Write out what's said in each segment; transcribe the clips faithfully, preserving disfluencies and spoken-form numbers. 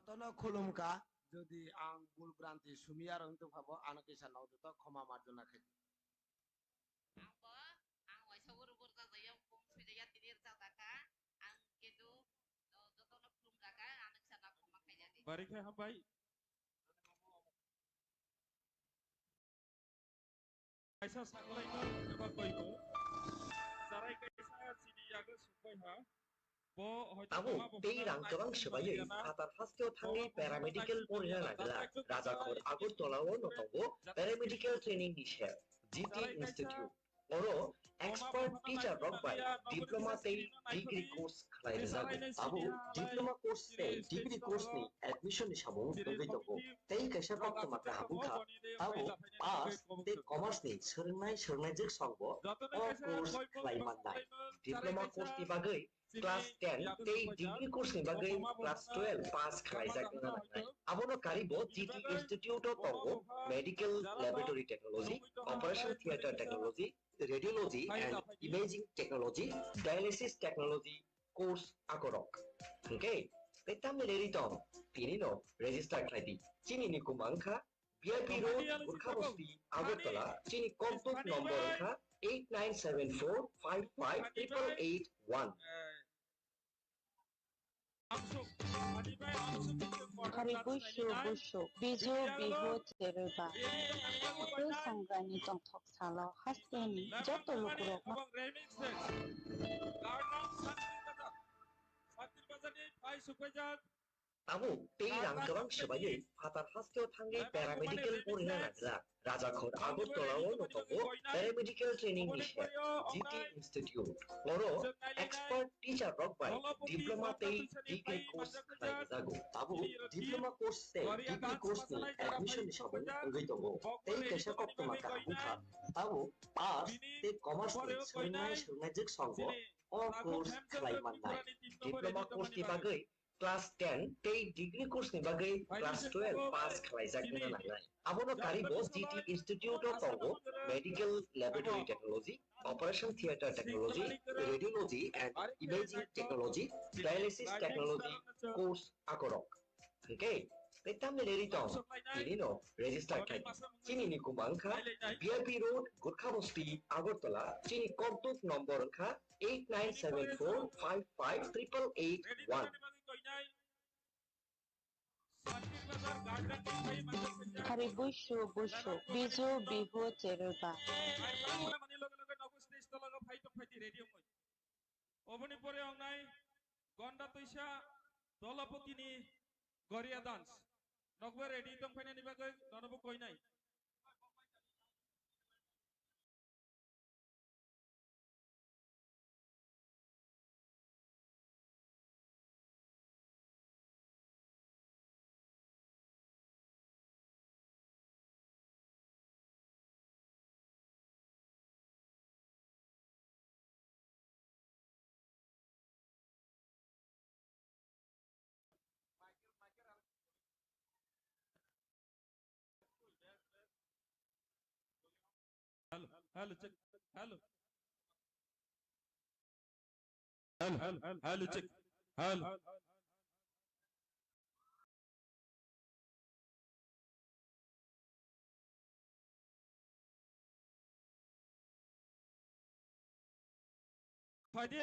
Jotono khulumkha, jodi ang bul bhranti sumya rwng tongphabo, ano kisa nok joto khoma marjona khaidi. Ang bo, ang waisa uro borjak jaya, bung sui jaya, tini rwjak jaka, ang kedu, o, jotono khulum jaka, ano kisa nok khoma khaijadi. Bari khe hambai. Kaisa saklaino eba koibo. Jarai kaisa chini yago sukbai ha. Abo tei rang kwbang swbaiwi phatar hasteo thangwi paramedical porina nagra Rajakhor Agartala-o no tongo paramedical training ni sel G T Institute. Oro expert teacher rok bai diploma tei degree course khlai rwjago. Abo diploma course tei degree course ni admission ni samung wngwi tongo. Tei kaisa koktwma kaham wngkha, abo arts tei commerce ni swrwngnai swrwngnaijwk songbo o course khlai mannai. Diploma course ni bagwi class ten tei degree course ni bagwi class twelve pass khlaijak wngna nangnai. Abono karibo G T Institute o tongo Medical Laboratory Technology, Operation Theatre Technology, Radiology and Imaging Technology, Dialysis Technology course akorok. Hwnkhe tei tamni leri tong, tini no register khlai di. Chini ni kwma wngkha V I P Road, Gurkha Bosti, Agartala. Chini contact number wngkha eight nine seven four five five triple eight one. Hari busu busu, bijo biho chereba. Tei sangrani tongthok salo hasteni joto lukurokno. Abo tei rang kwbang swbaiwi phatar hasteo thangwi paramedical porina nagra Rajakhor Agartala-o no tongo paramedical training ni sel G T Institute. Oro expert teacher rok bai diploma tei degree course khlai rwjago. Abo diploma course tei degree course ni admission ni samung wngwi tongo. Tei kaisa koktwma kaham wngkha, abo arts tei commerce ni swrwngnai swrwngnaijwk songbo o course khlai mannai. Diploma course ni bagwi class ten tei degree course ni bagwi class twelve pass khlaijak wngna nangnai. Abono karibo G T Institute o tongo Medical Laboratory Technology, Operation Theatre Technology, Radiology and Imaging Technology, Dialysis Technology course akorok. Hwnkhe tei tamni leri tong, tini no register khai. Chini ni kwma wngkha V I P Road, Gurkha Bosti, Agartala. Chini contact number wngkha eight nine seven four five five triple eight one. Hari busu busu, bijo biho chereba. Oboni pore ongnai Gonda Twisa Dolopotini Goria Dance. Nokbe ready tongphainani bagwi nonobo koinai. Hello, hello, check. Hello. Hello, hello, hello, check. Hello. Phaidi.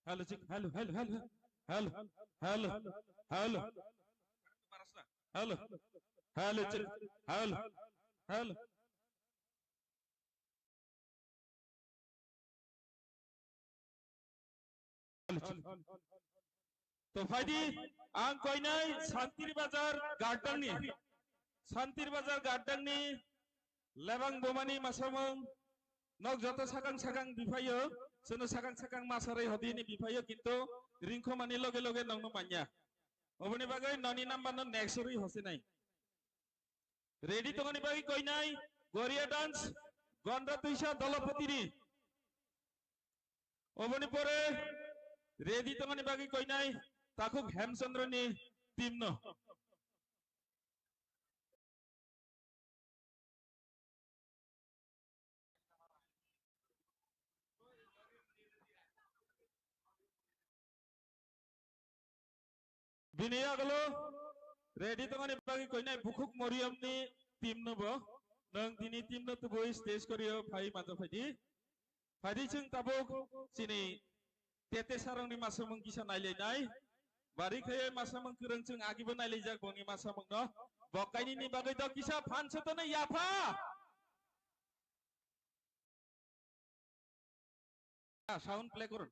Hello, check. Hello, hello, hello. Hello, hello, hello. Hello, hello, check. Hello, hello. To phaidi, ang koinai Santir Bazar Garden ni, Santir Bazar Garden ni lebang bomani masamung, nok joto sakang sakang biphaio, sono sakang sakang masaroi hodini biphaio, kintu ringkhomani loge loge nokno manya. Oboni bagwi noni number no next rwi hosinai. Ready tongani bagwi koinai Goria Dance, Gonda Twisa Dolopotini. Oboni pore ready tongani bagwi koinai Takhuk Hemchandra ni team no. Bini yagulo ready tongmani bagwi koinai bukhuk Moriamni team no bo. Nwng tini team no tubui stage korio phai manjak phaidi. Phaidi chwng tabuk chini tete sarongni masamung kisa nailainai. Bari khaiwi masamung kwrwng chwng agibo nailaijak bongni masamungno. Bo kainwini bagwi do kisa phan sotonwi yapha. Sound play korun.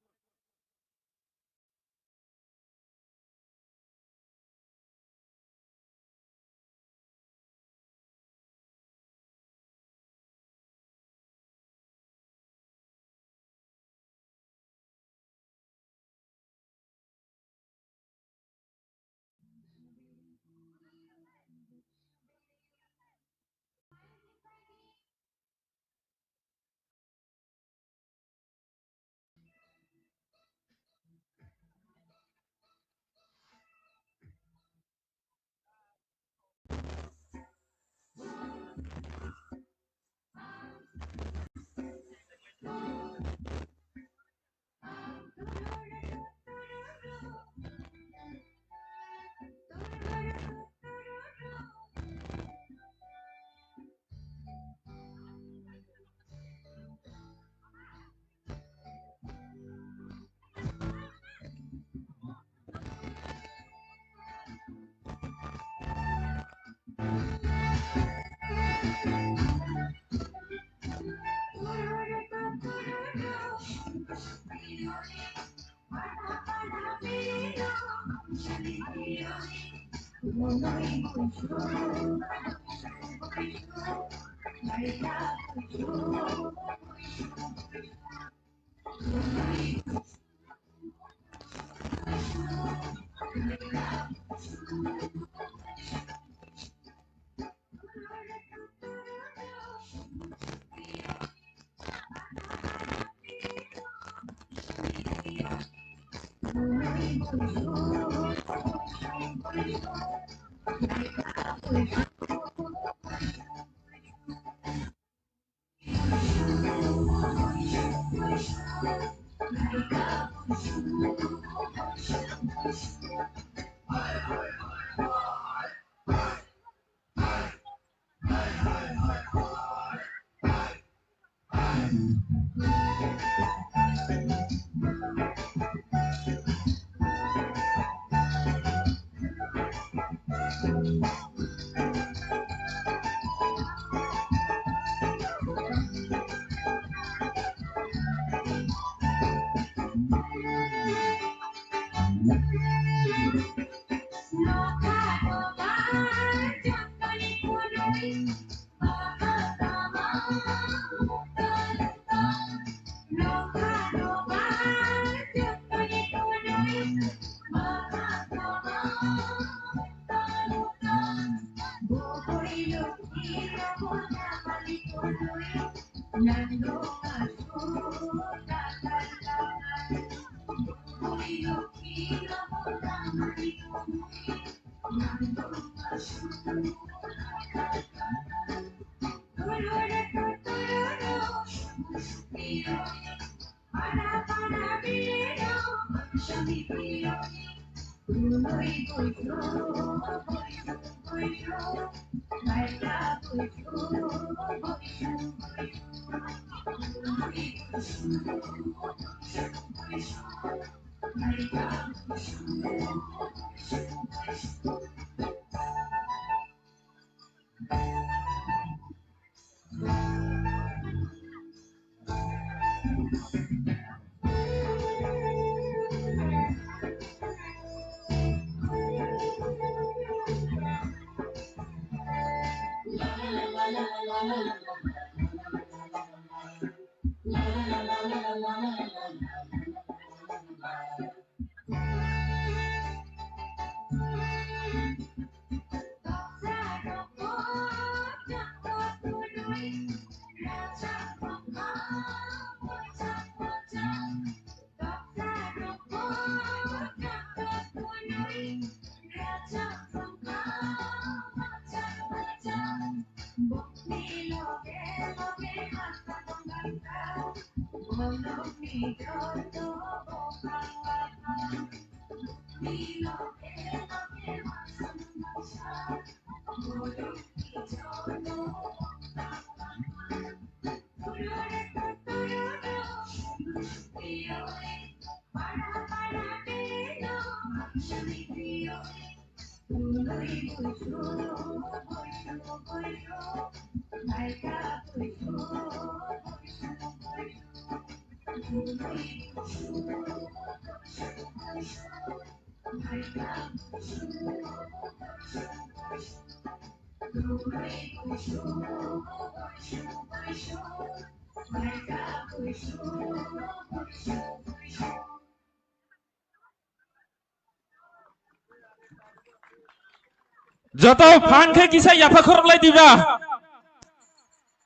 Joto phan khe kisa yapha khorok lai diba.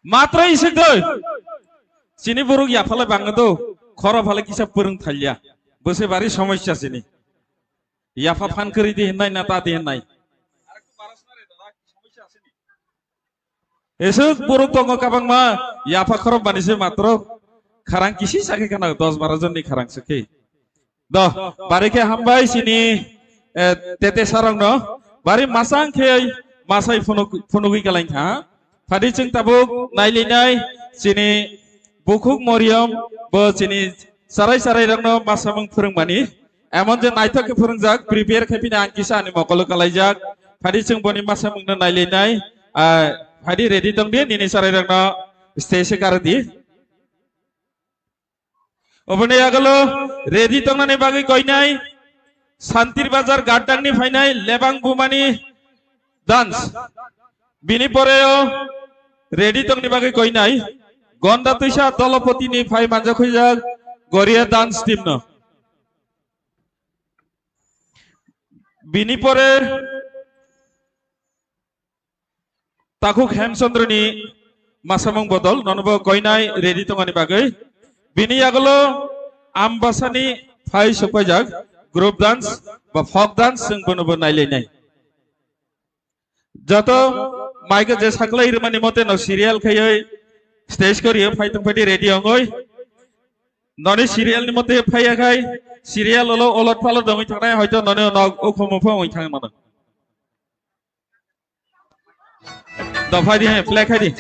Matro isik doi. Chini borok yapha lai bang do. Khoro phale kisa purung thalia. Bose bari somosya chini. Yapha phan kari di hinai na ta di hinai. Esuk borok tongo kabangma, yapha khorok bani se matro kharang kisi sakhe khana dos baro jonni kharang sakhe. Do, bari khe hambai chini, eh, tete sarokno, bari masang khe masai phunuk-, phunugwi kalain kha. Phadi chwng tabuk nailinai chini bukhuk Moriam bo chini sarai sarai rokno masamung phwrwngmani. Emon je naithok khe phwrwngjak, prepare khe phina ang kisa ani mokolo kalaijak. Phadi chwng boni masamungno nailainai. Ah, phadi ready tong di, nini chwrairokno stage se kar di. Oboni agalo ready tongnani bagwi koinai Santir Bazar Gaddangni phainai Lebang Bumani dance. Bini poreo ready tongni bagwi koinai Gonda Twisa Dolopotini phai manjak huijak Goria dance team no. Bini pore Takhuk Hemchandra ni masamung bodol, nono bo koinai ready tongani bagwi. Bini yagulo Ambasani phai sokpaijak group dance ba folk dance, chwng bono bo nailainai. Joto maika je saklai rwmani mote no serial khaiwi stage koriyo phai tong phaidi ready ongoi. Noni serial ni mote phaiya khai serial olo olot palot dongwi thangnai, hoito noni nok ukhumu phongwi thangmano. Dophai di, hai, play khai di.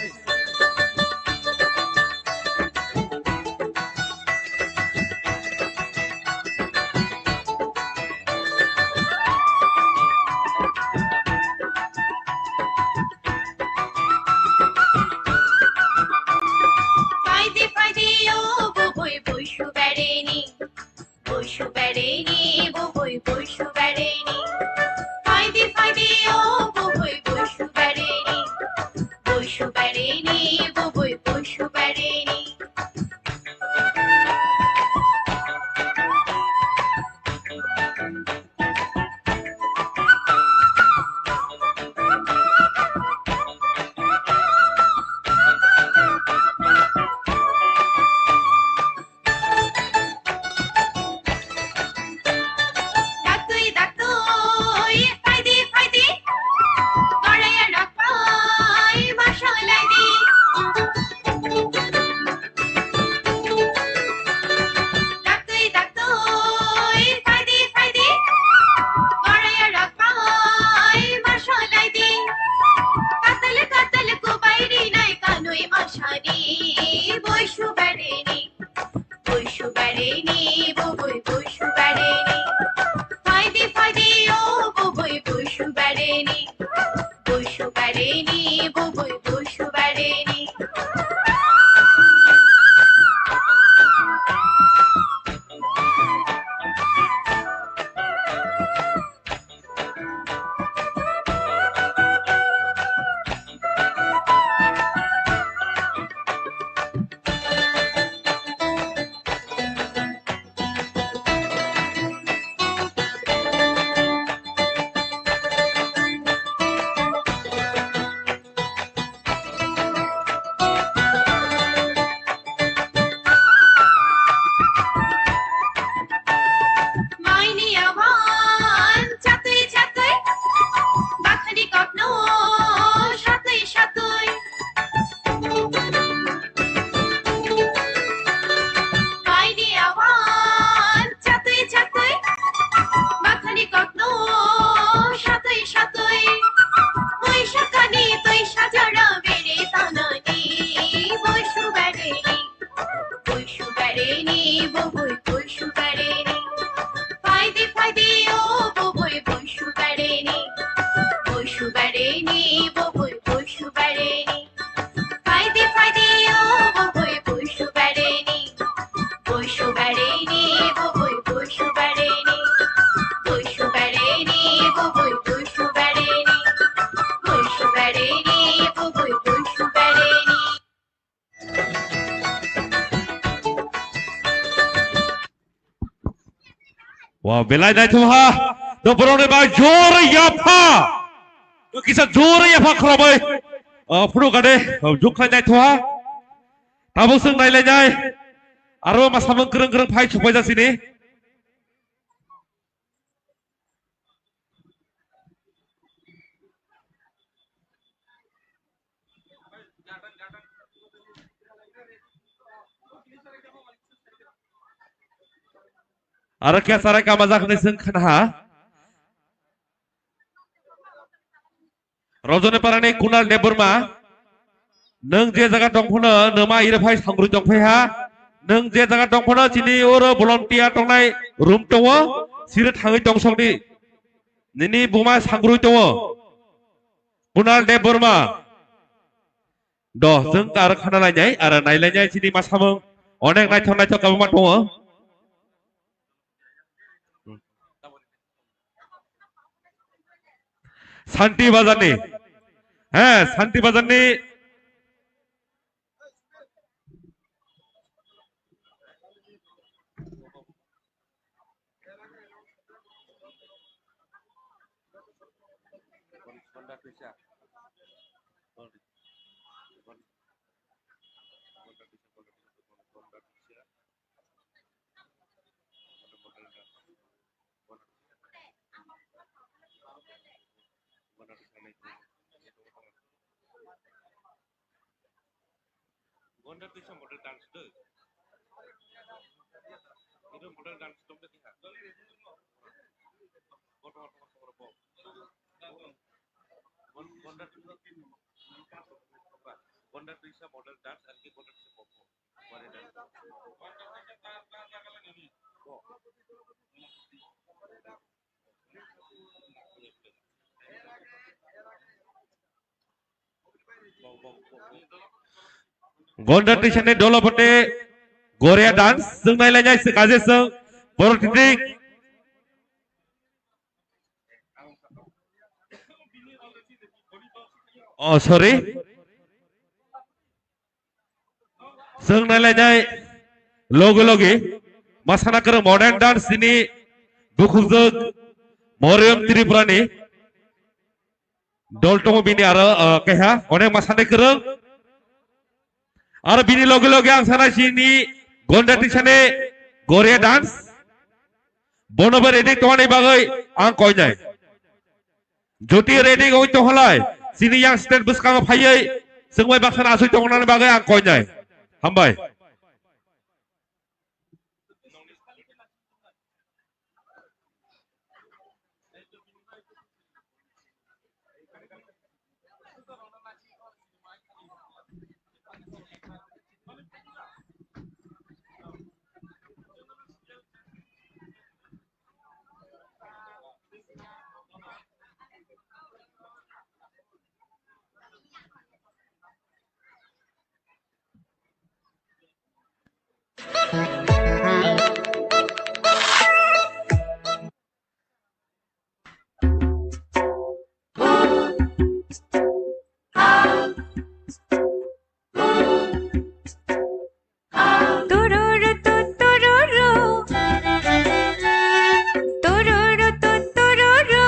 Phaidi, phaidi, o bubui busu berini. Busu berini, bubui busu berini. Phaidi, phaidi, o bubui busu berini. Busu berini, bubui busu berini. Daktui, daktui, phaidi, phaidi, goraya napai, masalaidi. Daktui, daktui, phaidi, phaidi, goraya napai, masalaidi. Katal, katal, kubairi nai kanui masani, boisu berini. Busu berini, bubui busu berini. Phaidi, phaidi, o bubui busu berini. Busu berini, bubui busu berini. Bo belai naithokha. Do borokni bai jor yapha. Do kisa jor yapha khorokbai. O, phuru gade, o, jukha naithokha. Tabuk swng nailainai. Aro masamung kwrwng kwrwng phai supai jasini. Aro khe sarai kama jak hinwi swng khna ha. Rojoni parani Kunal Debbarma, nwng je jaga tong phano nwma ire phai sangrui tong phai ha. Nwng je jaga tong phano chini oro volunteer tongnai room tongo, sire thangwi tong sokdi. Nini buma sangrui tongo. Kunal Debbarma. Do, chwng aro khana lainai, aro nailainai chini masamung. Onek naithok naithok kabuma tongo. Santi Bazarni. He, Santi Bazarni. Gonda tuisa model dance de. Itu model dance tong de tiha. Foto foto foto foto. Gonda tuisa model dance, arki gonda tuisa model dance. Gonda tuisani dolo bote Goria dance, chwng nailainai se kaje chwng, borok titrik. Oh, sorry. Chwng nailainai logi logi masana kwrwng modern dance ni bukhukjwk Moriam Tripura ni dol tongo bini aro, uh, keha onek masani kwrwng. Aro bini logi logi ang sana chini Gonda tuisani Goria dance. Bono bo ready tongmani bagwi ang koinai. Jodi ready wngwi tongkhalai, chini yang stage bwskango phaiwi chwngbai baksa asui tongnani bagwi ang koinai. Hambai. Tururu tu tururu. Tururu tu tururu.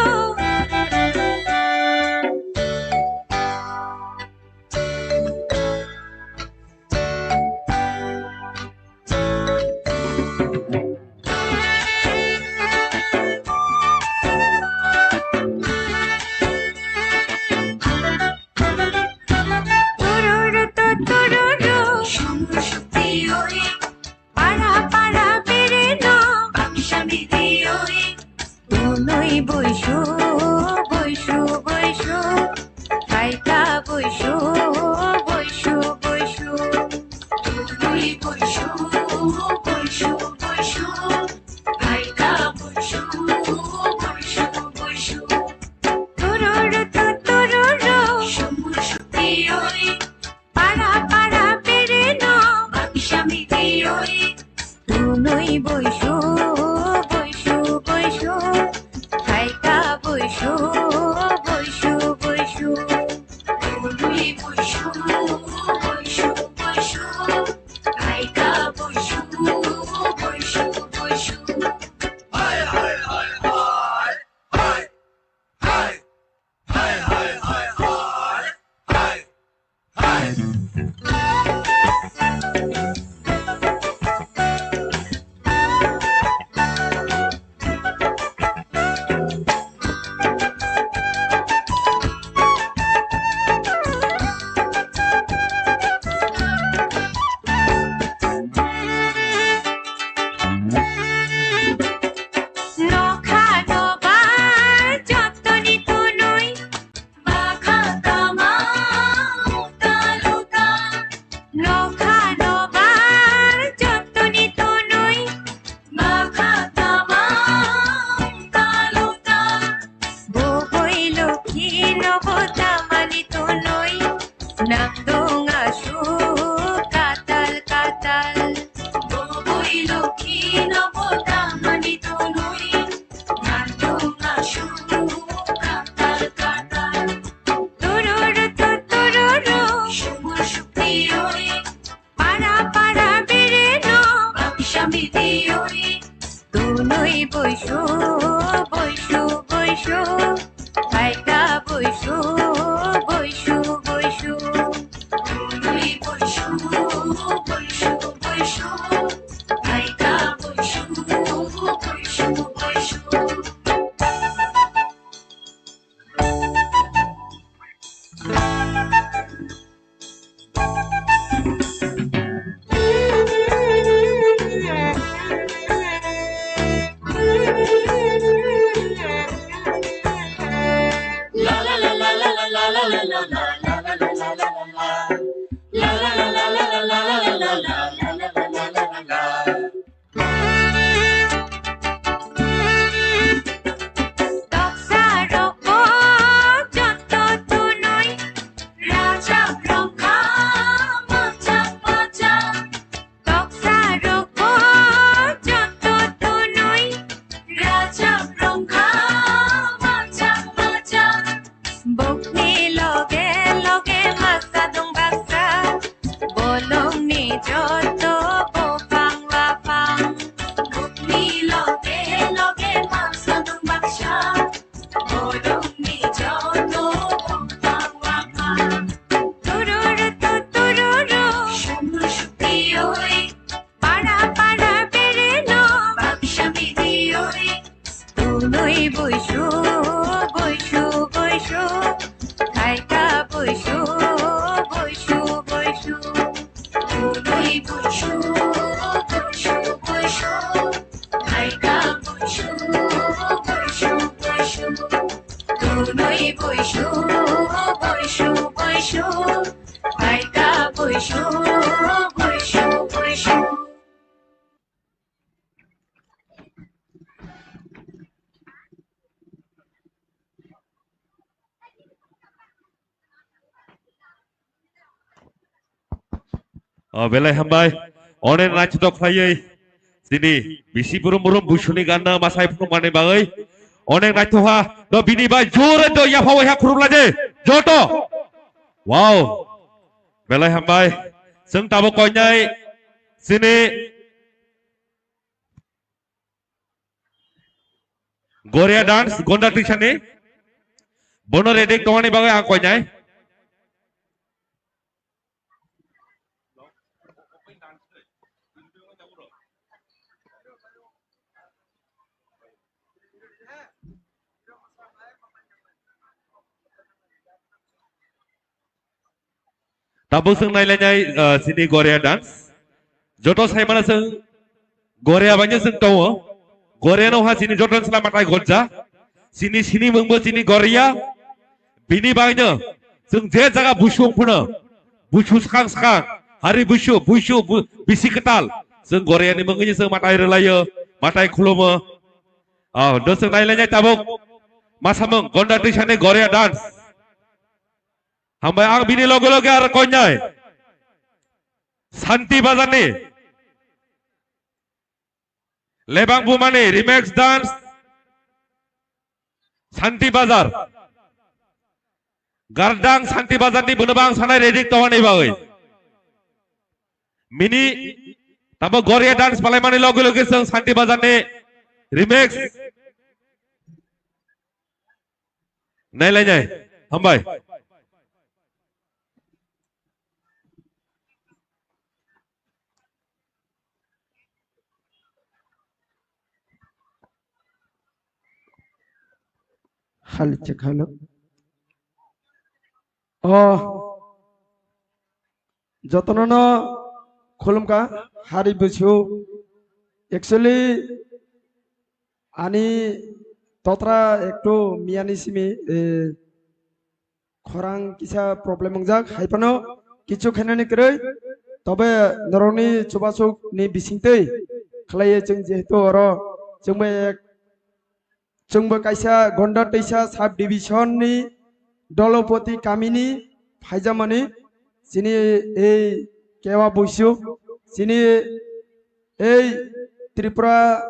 Tururu tu tururu. Para para birino. Bangsa bidioi. Tunui buisu, buisu, buisu. Kaita buisu, buisu, buisu. Tunui buisu, buisu, buisu. Kaita buisu, buisu, buisu. Tururu tu tururu. Shumu shutioi. Para para birino. Bangsa bidioi. Tunui buisu, buisu, buisu. Kaita buisu, buisu, buisu. Tunui Buishu, buishu, buishu. Ui, buishu, buishu, buishu. Aika buishu, buishu, buishu. Toksa rokbo joto tunoi, rajak rok kha machak machak. Toksa rokbo joto tunoi, rajak rok kha machak machak. Bukni loge loge masa dong baksa, bolongni joto buphang waphang. Bukni loge loge masa dong baksa, bolongni joto buphang waphang. Tururu tu tururu, shunu shukti oi. Para para bereno, baksa bidi oi. Tunui buishu, buishu, buishu. Kaika buishu, buishu, buishu. Tunui buishu, buishu, buishu. Kaika buishu, buishu, buishu. Tunui buishu, buishu, buishu. Kaika buishu, buishu, buishu. O, belai hambai. Onek naithotok khlaiwi chini bisi burum burum buisuni ganna masai phunukmani bagwi. Onek naithoha. Do bini bai jore do yapha waiha khurumlaide. Joto. Wow. Belai hambai. Chwng tabuk koinai chini Goria dance, Gonda Tisani. Bono ready tongani bagwi ang koinai. Tabuk chwng nailainai, ah, chini Goria dance. Joto saimano chwng Goria baino chwng tongo. Goria no ha chini joto sla matai gojja. Chini sini mungbo chini Goria. Bini baino chwng je jaga busu ongphano. Busu swkang swkang. Hari busu, busu, bu-, bisi kwtal. Chwng Goria ni mungwi chwng matai rwlaio, matai khulumo. Ah, do chwng nailainai tabuk. Masamung Gonda Tisani Goria dance. Hambai ang bini loge loge aro koinai. Santi Bazarni. Lebang Bumani remix dance. Santi Bazar. Gardang Santi Bazarni bono bang sanai ready tongani bagwi. Mini tamo Goria dance palaimani loge loge chwng Santi Bazarni remix. Nailainai. Hambai. Hali check, hello. Oh, jotono no khulumkha, hari busu. Actually, ani totra ektu miyani simi, eh, khorang kisa problem wngjak, hai phano kichu khainani kwrwi, tobe norokni chubasukni bisingtwi khlaiwi chwng jehetu oro chwngbai ek Chwngbo kaisa Gonda Teisa sub division ni Dolopoti kamini phaijamani chini ei Kewa buisuk, chini ei Tripura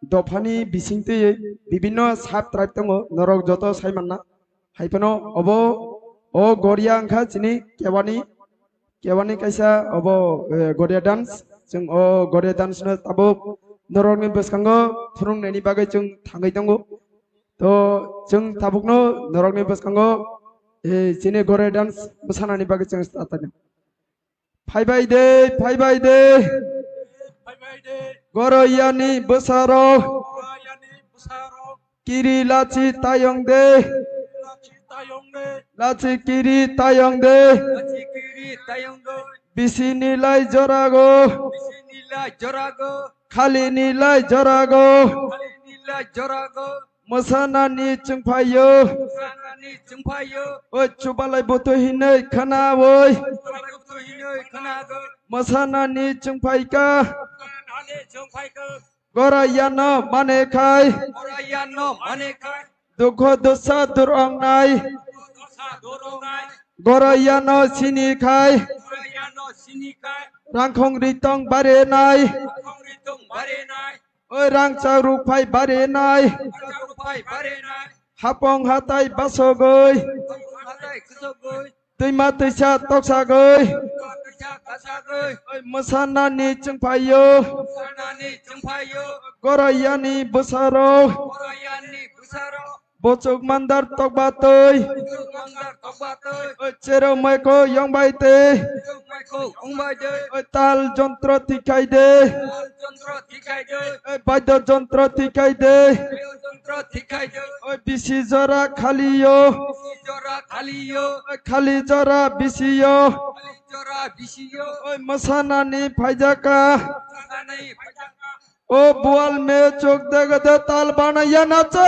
dophani bisingtwi bibinno sub tribe tongo, norok joto sai manna. Hai phano obo o Goria wngkha chini Kewani Kewani kaisa obo, eh, Goria dance. Chwng o Goria dance no tabuk norokni bwskango phunuknaini bagwi chwng thangwi tongo. To chwng tabukno norokni bwskango, eh, chini gore dance bwsanani bagwi chwng start khlainai. Phaibai de, phaibai de. Phaibai de. Goroyani bwsarok. Goroyani bwsarok. Kiri lachi tayong de. Lachi tayong de. Lachi kiri tayong de. Lachi kiri tayong de. Bisini lai jorago. Bisini lai jorago. Khalini lai jorago. Khalini lai jorago. Mwsanani chwngphaio. Mwsanani chwngphaio. Oi chubalai butu hinwi khwnawi. Chubalai butu hinwi khwnawi. Mwsanani chwngphaikha. Mwsanani chwngphaikha. Goroyano mane khai. Goroyano mane khai. Dukho dosa dur wngnai. Dukho dosa dur wngnai. Goroyano sini khai. Goroyano sini khai. Rangkhong ritong barenai. Rangkhong ritong barenai. Oi rang chakruk phai barenai. Rang chakruk phai barenai. Hapong hatai basogoi. Hapong hatai khusogoi. Twima twisa toksagoi. Twima twisa toksagoi. Oi mwsanani chwngphaio. Mwsanani chwngphaio. Goroyani bwsarok. Goroyani bwsarok. Bochuk mandar tokbatwi. Bochuk mandar tokbatwi. Oi cherok maiko yongbai twi. Cherok maiko yongbai twi. Oi tal jontro thikai de. Tal jontro thikai de. Oi badyo jontro thikai de. Badyo jontro thikai de. Oi bisi jora khaliyo. Bisi jora khaliyo. Oi khali jora bisiyo. Khali jora bisiyo. Oi mwsanani phaijakha. Mwsanani phaijakha. O bual me chok dega de tal banaiya nache.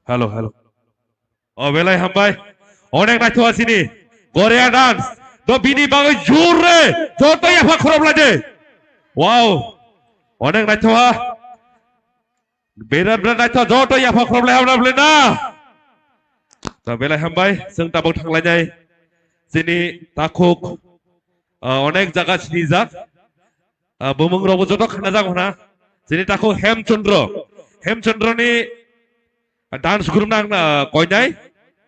Hello, hello. O belai hambai. Onek naithok asini. Goria dance. Do bini bagwi jur re. Joto yapha khorob laide. Wow. Onek naithok ha. Berat berat naithok joto yapha khorob lai hamna bole na. Do belai hambai. Seng tabok thanglainai. Sini takhuk. Ah, onek jaga sini jak. Ah, bumung rokbo joto khna jak hona. Sini takhuk Hemchandra. Hemchandra ni dance group nang na koinai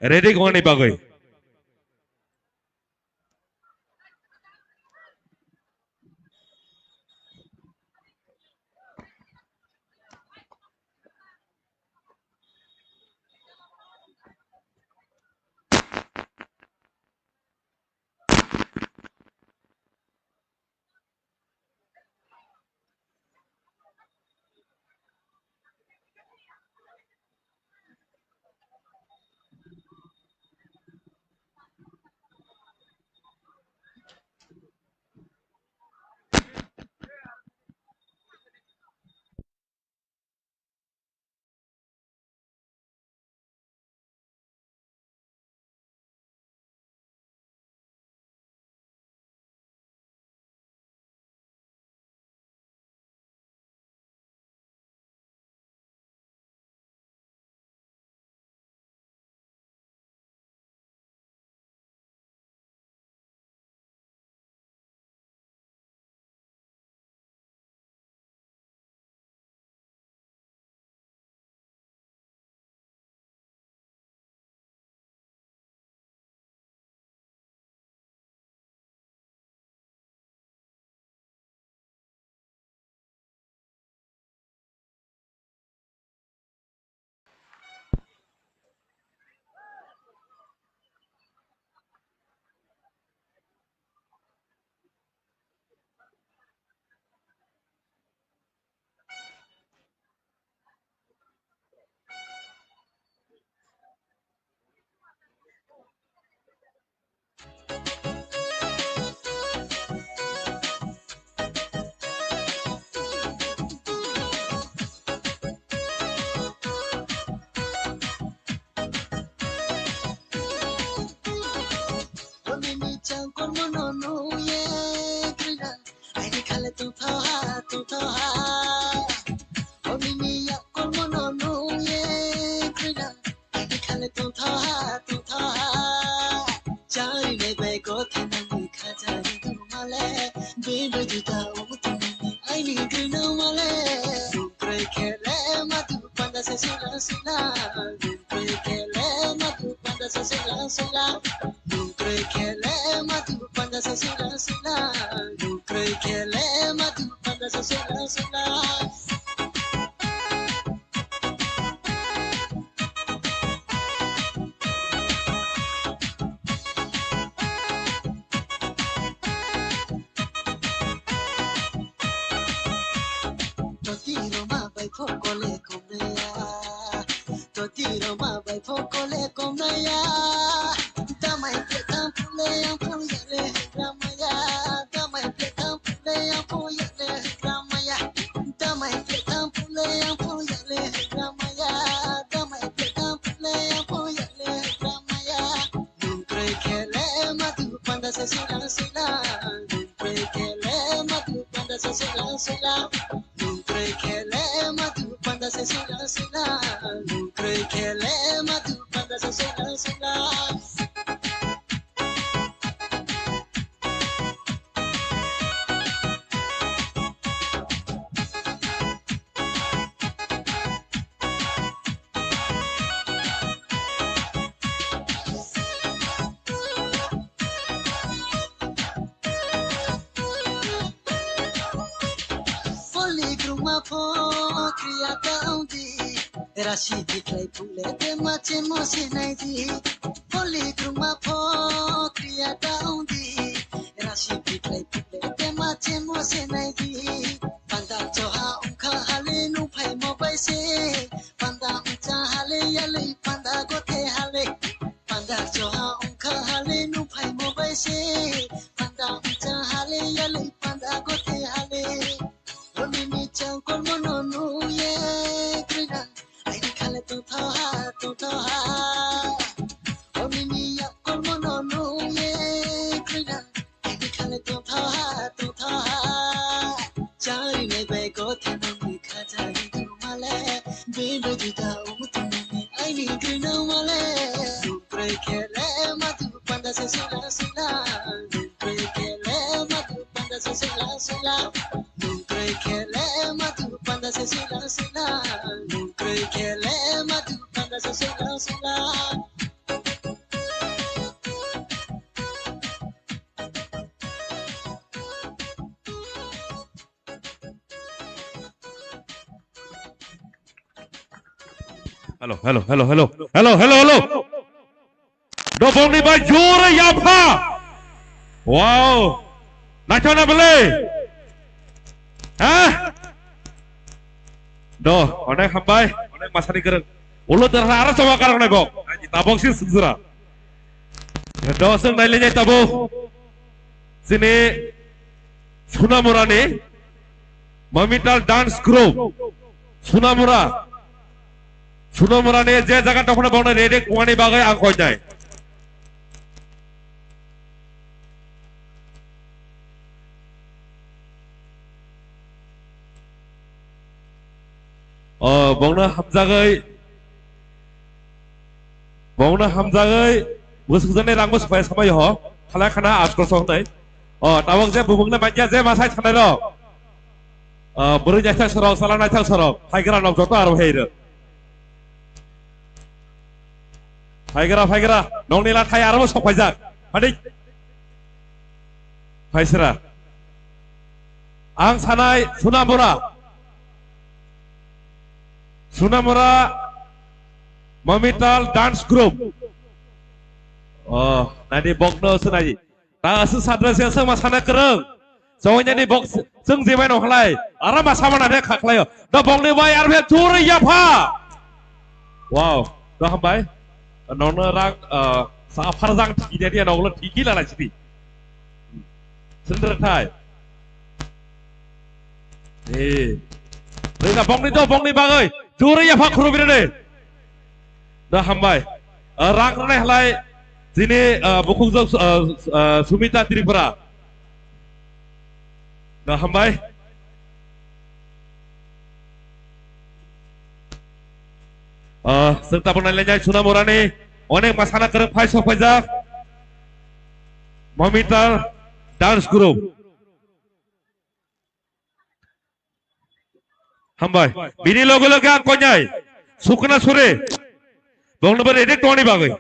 ready gongni bagwi. Aini khale tongthokha, tongthokha. Onini yakolmono nungye kwina. Aini khale tongthokha, tongthokha. Charinai bai kothe nangni khajani tongmale. Bini juta omo tongmani aini gwnangmale. Nungkroi khele madu panda se sila sila. Nungkroi khele madu panda se sila sila. Nungkroi khele madu panda se sila sila. Nungkroi khele madu panda se sila sila. Toti roma bai phokole komneya. Toti roma bai phokole komneya. Tamai pekam pule yang puyale ramaya. Tamai pekam pule yang puyale ramaya. Tamai pekam pule yang puyale ramaya. Tamai pekam pule yang puyale ramaya. Nungkroi khele madu panda se sila sila. Nungkroi khele madu panda se sila sila. Nungkroi khele madu panda se sila sila. Nungkroi khele madu panda se sila sila. Poli gruma pho kriya ta ongdi. Rasi diklai phule te ma chemo se nai di. Poli gruma pho kriya ta ongdi. Rasi diklai phule te ma chemo se nai di. Panda choha ongkha hale nung phaimo bai se. Panda ongcha hale yale panda gothe hale. Panda choha ongkha hale nung phaimo bai se. Panda ongcha hale yale panda gothe hale. Oni ni chang kolmo no nuye krina. Aini khale tongthokha, Hello, hello, hello, hello. Hello, hello, hello. Dobongni bai jore yapha. Wow. Naithok na bele. Ha? Do, onek hambai, onek masani kereng. Ulo terha aro coba karang nebo. Tabok si sujura. Do seng nai lenye tabo. Sini Sunamurani Mamital Dance Group. Sunamura. Sunamurani je jaga tokno bongno ready kuani bagai ang koinai. O, bongno hamjagwi, bongno hamjagwi, bwswkjaknai rangbo swpaiya samai ho, khalai khana askor soknai. O, tabok je bumungno manya je masai thanai rok. O, bwrwi naithok sorok, sala naithok sorok, phaigra nok joto aro hai rw. Phaigra, phaigra, nokni lathai aro sok phaijak. Phadik. Phaisra. Ang sanai Sunamura. Sunamura Mamital Dance Group. Oh, nadi bokno sunai. Ta asu sadra se aswk ma sana kwrwng. Chongya ni bok chwng je bai no halai. Ara ma sama na kha khlaio. Da bokni bai ar be churi yapha. Wow. Da hambai. Nokno rang, ah, sa phar jang thiki dia dia noklo thiki la la chidi. Sendra thai. Eh. Rina bokni do bokni bagwi. Churi yapha khuru bire de. Da hambai. Ah, rang rwnai halai. Chini, ah, bukhuk jok, ah, ah, Sumita Tripura. Da hambai. Ah, serta pernah lenyai Sunamurani. Onek masana kereng phai sok phaijak. Mamital Dance Group. Hambai. Bini loge loge ang konyai. Sukna sure. Bongno bere edit toni bagwi.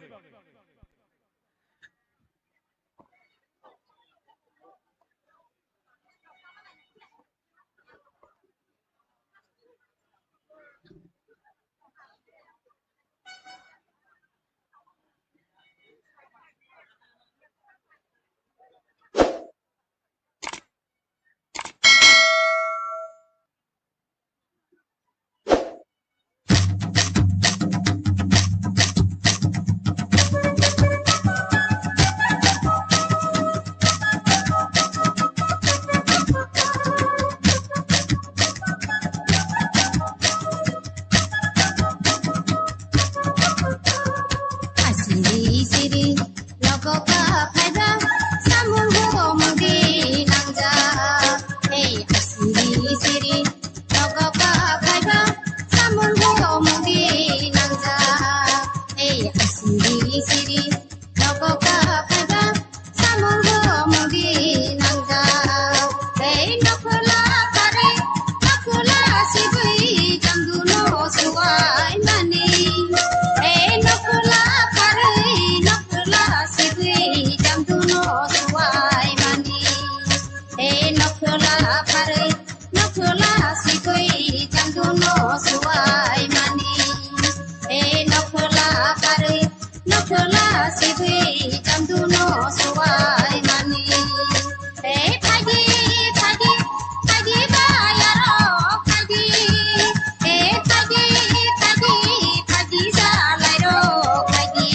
Asiri siri. Nogo ka phaiba samung bo mudi nangja. Hey, asiri siri. Nogo ka phaiba samung bo mudi nangja. Hey, asiri siri. Nogo ka phaiba samung bo mudi nangja. Hey, nokhola pare, nokhola sibui jamdu no suwai mani. Hey, nokhola pare, nokhola sibui jamdu no suwai mani. Hey, nokhola pare, nokhola sibui jamdu no suwai mani. Hey, nokhola pare, nokhola sibui jamdu no suwai mani. Hey, phaidi, phaidi, phaidi bayaro phaidi. Hey, phaidi, phaidi, phaidi jalai ro phaidi.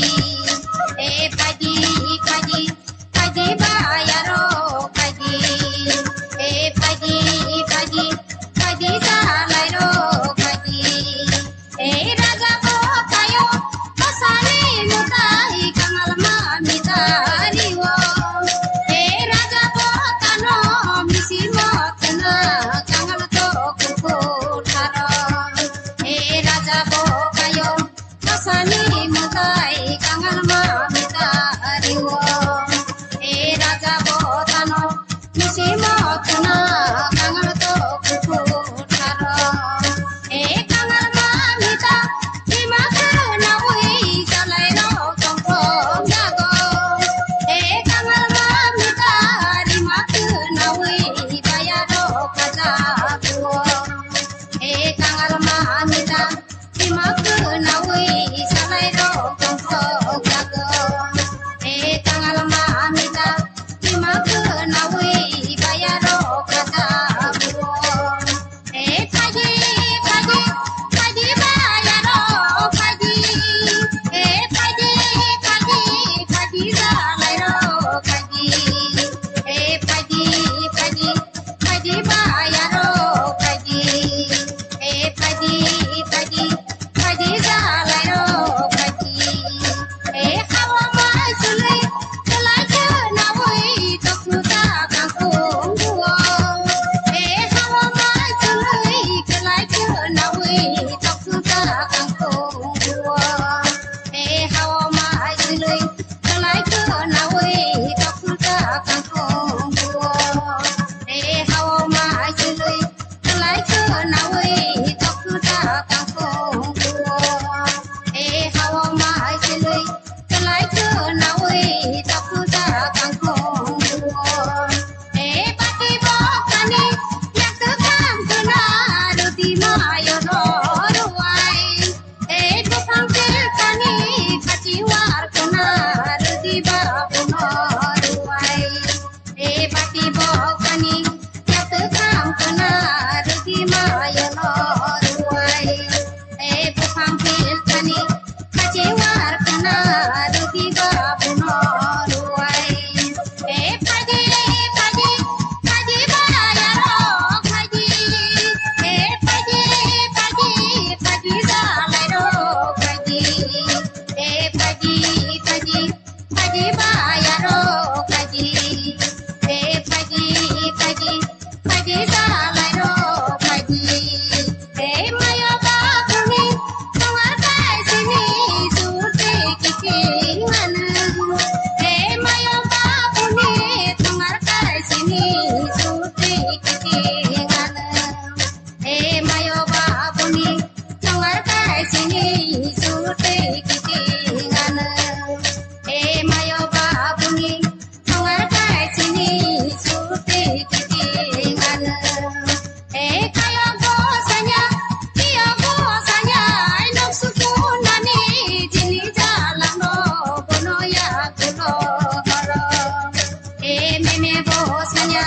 Hey, phaidi, phaidi, phaidi bayaro phaidi. Hey, phaidi, phaidi, phaidi jalai ro phaidi. Ei raja bo kayo, bosani mutai kangal ma Silui, kalai khwnaui, tokhuja kangkung buo. E hao ma silui, kalai khwnaui, tokhuja kangkung buo. E hao ma silui, kalai khwnaui, tokhuja kangkung buo. E bati bo kani, yak kham khwna, rudi mayo no ruai. Ei buphang pilkani khachi war khwna rwdi babuno ruwai. Ei bati bokhani yakwkham khwna rwdi mayono ruwai. Ei buphang pilkani khachi war khwna rwdi babuno ruwai. E phaidi, e phaidi, phaidi bayaro phaidi. E phaidi, e phaidi, phaidi jalairo phaidi. E phaidi, phaidi, phaidi bayaro phaidi. E phaidi, phaidi, phaidi jalairo phaidi. Ei mayo babuni tongar kaisini surti kiting anu. Ei mayo babuni tongar kaisini surti kiting anu. Ei mayo babuni tongar kaisini surti kiting anu. Ei mayo babuni tongar kaisini surti kiting anu. E kayo go sanya, kiyo go sanya, ai nok suku nani jini jalang no bono ya kulo horo. E meme bo sanya,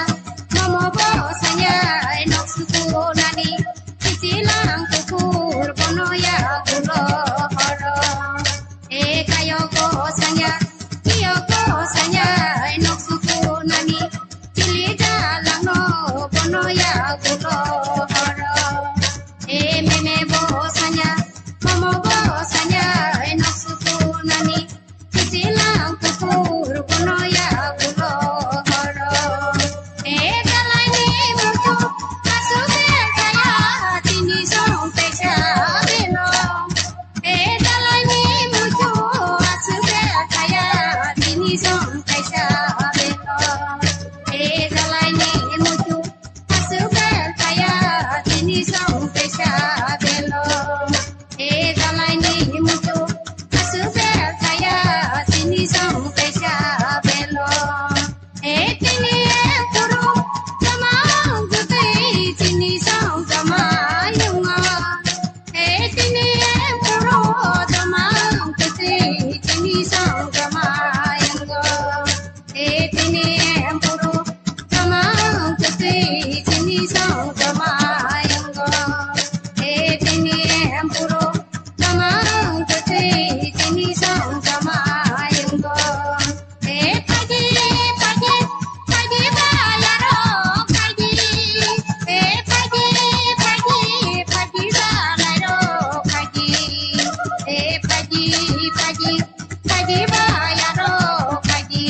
momo bo sanya, ai nok suku nani, kichilang kukur bono ya kulo horo. E kayo go sanya, kiyo go sanya, ai nok suku nani, chili jalang no bono ya kulo horo. E meme bo sanya, momo bo sanya, e nok suku nani, kichilang kukur bono ya kulo horo. E jalai ni mutu, asu be kaya, tini song pesa belo. E jalai ni mutu, asu be kaya, tini song pesa belo. E jalai ni mutu, asu be kaya, tini song pesa belo. E jalai ni mutu, asu be kaya, tini song pesa belo. E tini e puru, jamang kutui, tini song jamai yungo. E tini e puru, jamang kutui, tini song jamai yungo. E tini empuru tamang kutui tini song tamai yungo. E tini empuru tamang kutui tini song tamai yungo. E pagi, pagi, pagi bayaro pagi. E pagi, pagi, pagi balayro pagi. E pagi, pagi, pagi bayaro pagi.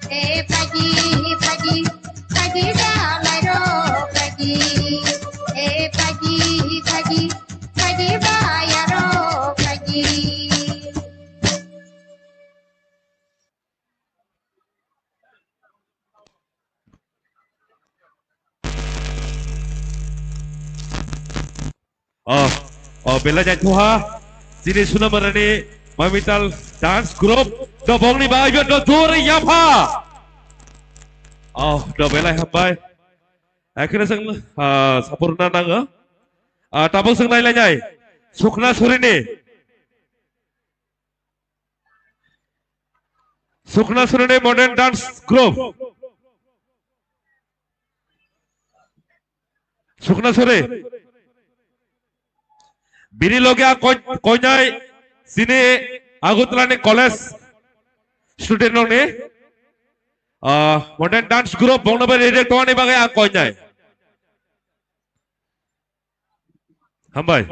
E pagi, pagi, pagi jalairo pagi. E pagi, pagi, pagi bayaro pagi. Oh, oh, belai jai thuha. Chini Sunamarani Mamital Dance Group. Do bongni bai do jore yapha. Oh, do belai hambai. Akhirnya sang, ah, sapurna nang, ah. Ah, tabuk sang nai lai nai. Sukna Surini. Sukna Surini Modern Dance Group. Sukna Suri. Bini loge ang koi-, koinai sini Agartala ni college student rok ni, ah, Modern Dance Group bongno bai ready tongani bagwi ang koinai. Hambai.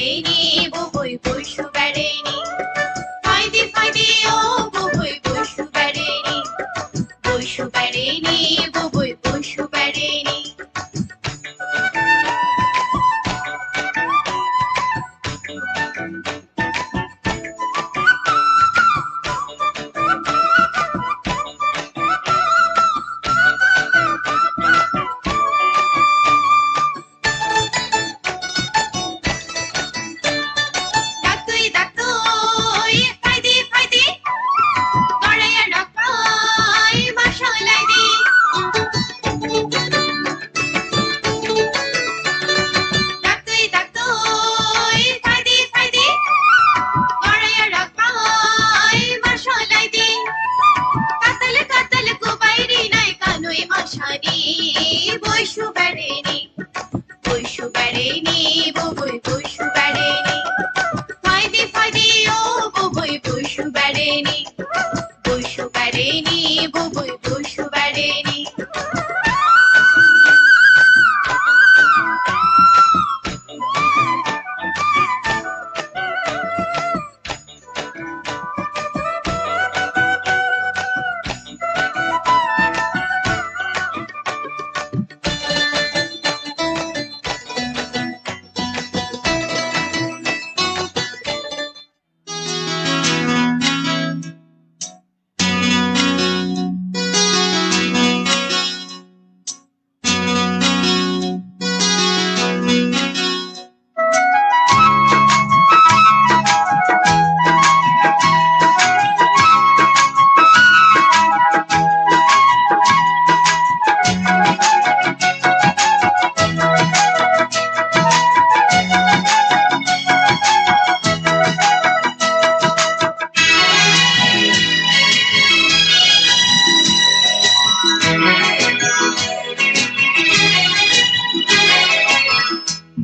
Ini bubui busu barini. Faidi faidi o bubui busu barini. Busu barini bubui busu barini. Daktui, daktui, phaidi, phaidi. Goraya rapai, ma solaidi. Daktui, daktui, phaidi, phaidi. Goraya rapai, ma solaidi. Katal, katal, kubairi nai kanui asani, boisu barini. Busu barini, bubui busu barini. Phaidi, phaidi, o bubui busu barini. Busu barini, bubui busu barini.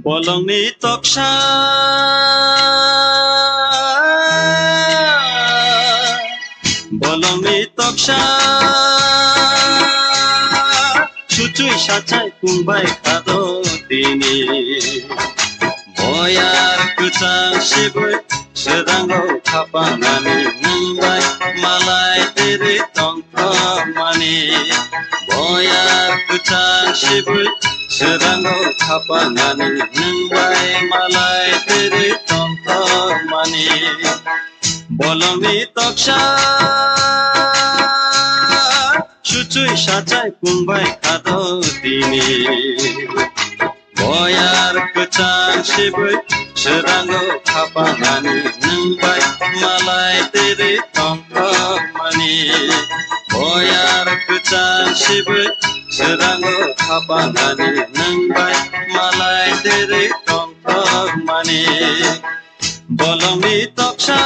Bolongni toksa, bolongni toksa, suchui sachai kungbai khado tini. Boyar kwchang sibui Swrango khapangani nwng bai malai tiri tongthokmani. Boyar kwchang sibui swrango khapangani nwng bai malai tiri tongthokmani. Bolongni toksa suchui sachai kungbai khado tini. Boyar kwchang sibui swrango khapangani nwng bai malai tiri tongthokmani. Boyar kwchang sibui swrango khapangani nwng bai malai tiri tongthokmani. Bolongni toksa.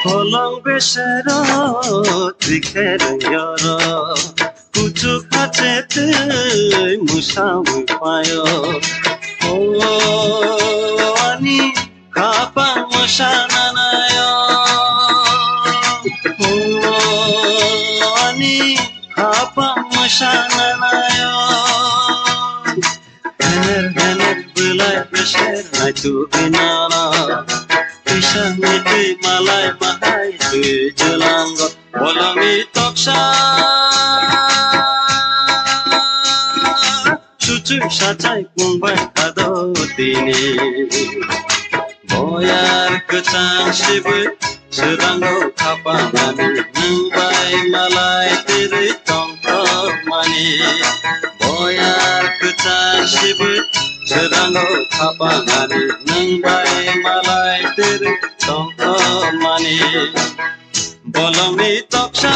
Kolong besero tikhereng yoro, kuchuk kache tei musawi payo. O ani khapang mwsananayo, o ani khapang mwsananayo. Hener hener bwlai beser naitu binana. Kisa mitwi malai mahai twi jelango. Bolongni toksa suchui sachai kungbai khado tini. Boyar kwchang sibui Swrango khapangani nwng bai malai twrwi tongthokmani. Boyar kwchar sibwi swrango khapangani nwng bai malai twrwi tongthokmani. Bolongni toksa.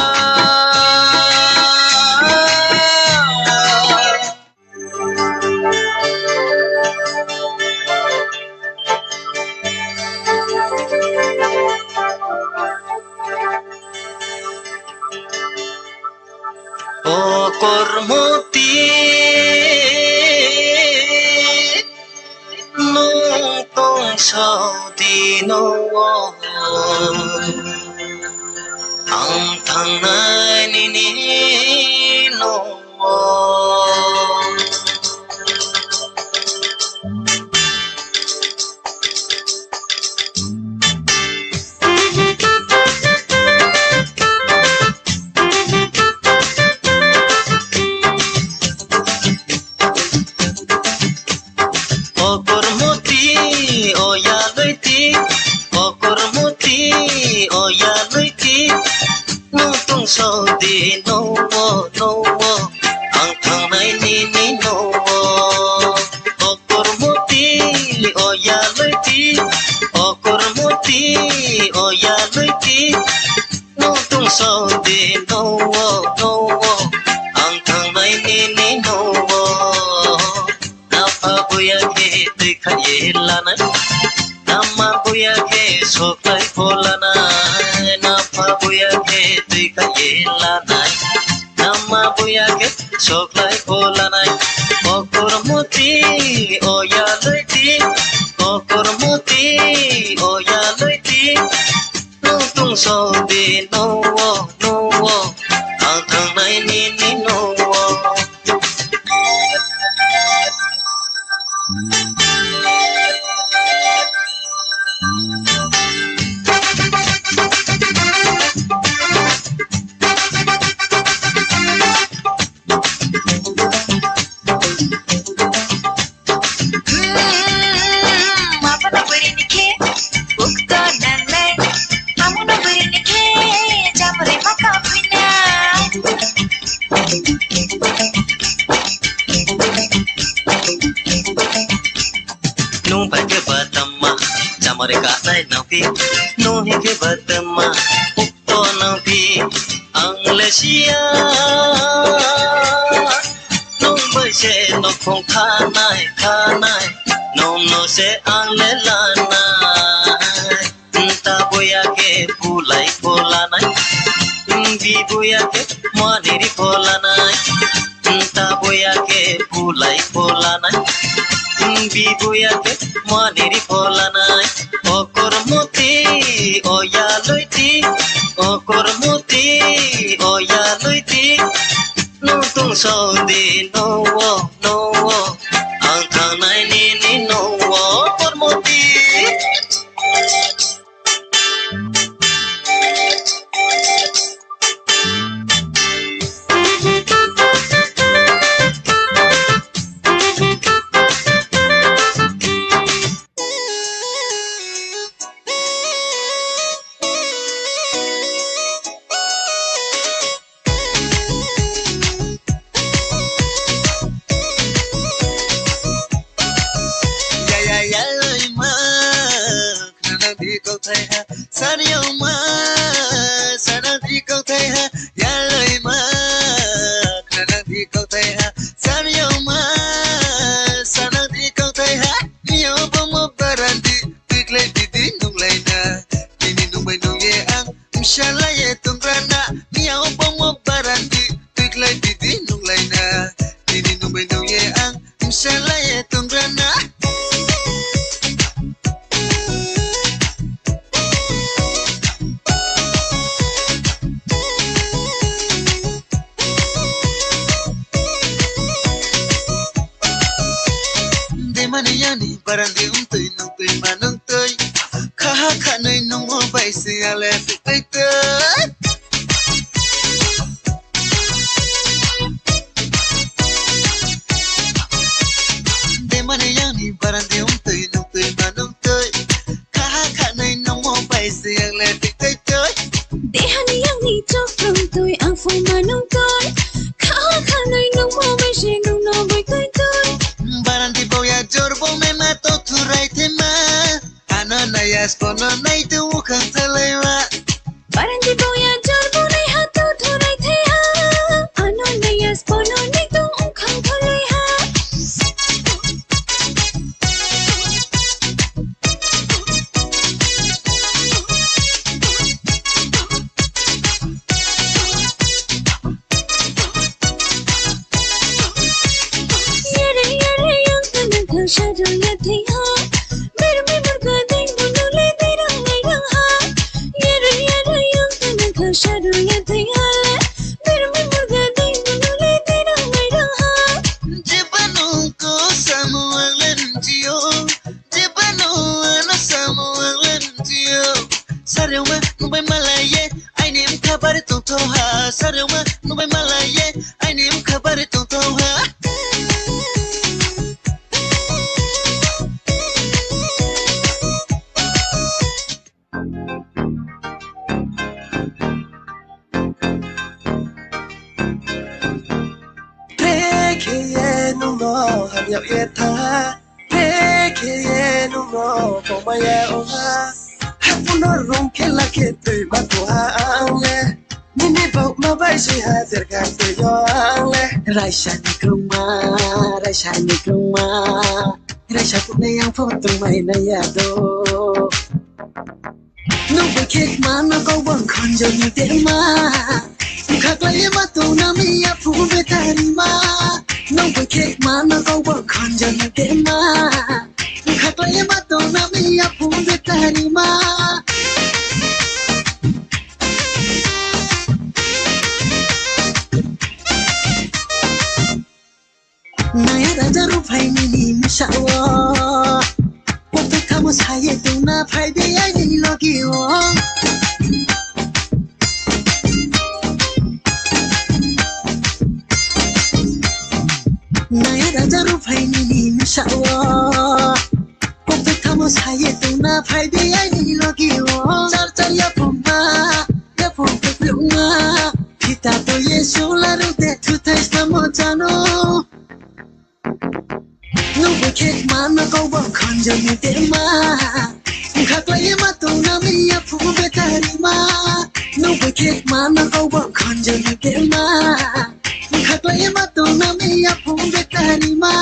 O Kormoti, nwng tongsa dino, ang thangnai nini no. O Kormoti, o yalwiti, o Kormoti, o yalwiti, nwng tongsa di nowo, nowo, ang thangnai nini nowo. O Kormoti, o yalwiti, o Kormoti, o yalwiti, nwng tongsa di nowo, nowo, ang thangnai nini nowo. Napha buya khe twi khaye lanai, nama buya khe soklai pho lanai. Napha buya khe twi khaye lanai, nama buya khe soklai pho lanai. O Kormoti, o yalwiti, o Kormoti, o yalwiti, nwng tongsa di nowo, nowo, ang thangnai nini nowo. Hmm, mapano bwrwini khe ukto nangnai, amono bwrwini khe chamrwi ma kaphinai. Nwng bai khe ba tama chamrwi kanai nangphi, nwng hai khe ba tama. To nangphi ang le sia, nwng bai se nokhong khanai khanai, nwng no se ang le lanai. Nta buya khe bulai pho lanai, bi buya khe mani ri pho lanai. Nta buya khe bulai pho lanai, bi buya khe mani ri pho lanai. O Kormoti, o yalwiti, o Kormoti, o yalwiti, nwng tongsa di nowo, nowo, ang thangnai nini nowo, Kormoti. Ya, ya, ya, lai ma. Khana di kok thai ha, sari yong ma, sana di kok thai ha, ya lai ma. Khana di kok thai ha, sari yong ma, sana di kok thai ha. Miya o bongma barandi, twi khlai di di nung lai na. Nini nung bai nung ye ang, msala ye tung ra na. Miya o bongma barandi, twi khlai di di nung lai na. Nini nung bai nung ye ang, msala ye tung ra na. Demani yani barandi umtwi nungtwi manungtwi. Khaha khanwi nungmo bai se ale twi twi. Demani yani barandi umtwi nungtwi manungtwi. Khaha khanwi nungmo bai se ale twi twi. Shadow ya thei ha, bermi murga ding bunu le dei rang nai rang ha. Yare yare yang tena kha shadow ya thei ha le, bermi murga ding bunu le dei rang nai rang ha. Jebano ko samu ang len jio, jebano ana samu ang len jio. Sarema nubai malaye, aini mkha bari tongtho ha. Sarema nubai malaye, aini mkha bari tongtho ha. Prekhe ye nungno hamyak ye tha. Prekhe ye nungno komaya ongha. Hapuno rong khela khe twi ma tuha ang le. Nini bok ma bai si ha jerga twi yo ang le. Raisa ni krungma, raisa ni krungma. Raisa kune yang pho tungmai na ya do. Nungbai khe mana kau bang khanjani dema. Khaklai ma tuna mi ya phu betari ma. Nungbai khe mana kau bang khanjani dema. Khaklai ma tuna mi ya phu betari ma. Naya raja ruphaini ni misa o. Koto kamo saye tuna phai de ai ni logi o. Naya raja ruphaini ni misa o. Koto kamo saye tuna phai de ai ni logi o. Char char ya pumba, ya pumba pumba. Kita to ye sula ru de tu thai samo chano. Nungbai khe mana kau bang khanjani dema. Khaklai ma tuna mi ya phu betari ma. Nungbai khe mana kau bang khanjani dema. Khaklai ma tuna mi ya phu betari ma.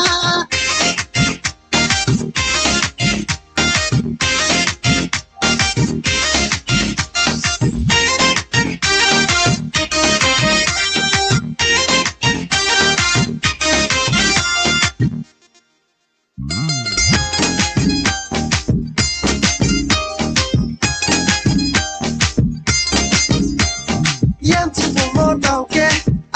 Yang chibung mo tau khe,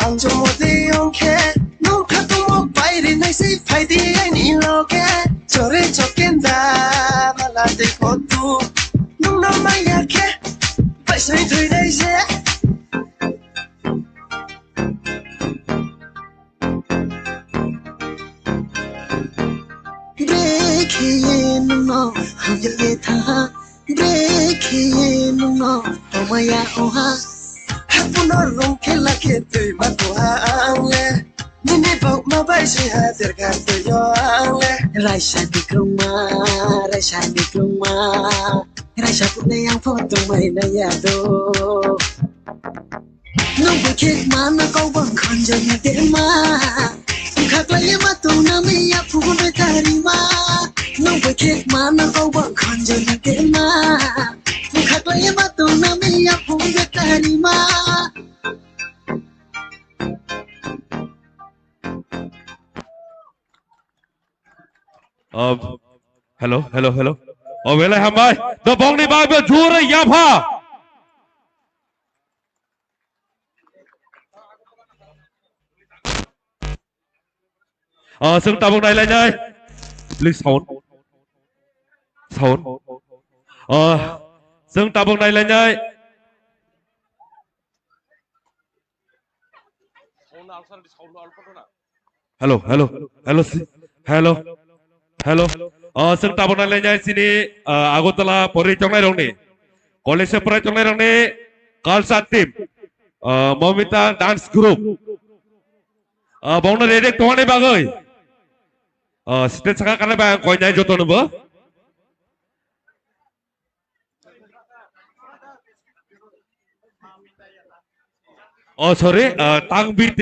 ang jomo de yong khe, nung kha tumo bai ri nai sei phai di ai ni lo khe, chore chokenda mala de kotu, nung no maya khe, bai sai thoi dai se. Brekhe ye nungno hamjak ye tha, brekhe ye nungno tomaya oha. Hapuno rong khela khe twi ma tuha ang le. Nini bok ma bai si ha jerga twi yo ang le. Raisa ni krungma, raisa ni krungma. Raisa pune yang pho tongmai na ya do. Nungbai khe mana kau bang khanjani dema. Khaklai ma tuna mi ya phu betari ma. Nungbai khe mana kau bang khanjani dema. Khaklai ma tuna mi ya phu betari ma. Um, hello, hello, hello. Oh, belai hambai. The bongni bagbe jure yapha. Ah, sung tabuk nai lai nai. Please sound. Sound. Ah, sung tabuk nai lai nai. Hello, hello, hello, si-, hello, hello. Oh, sung tabuk nai lai nai sini, ah, Agartala pori chongnai rongni. College se pori chongnai rongni culture team. Ah, Momita dance group. Ah, bongno ready tongani bagoi. Ah, stage saka kanai ba ang koinai joto nubo. Oh, sorry, ah, tang bir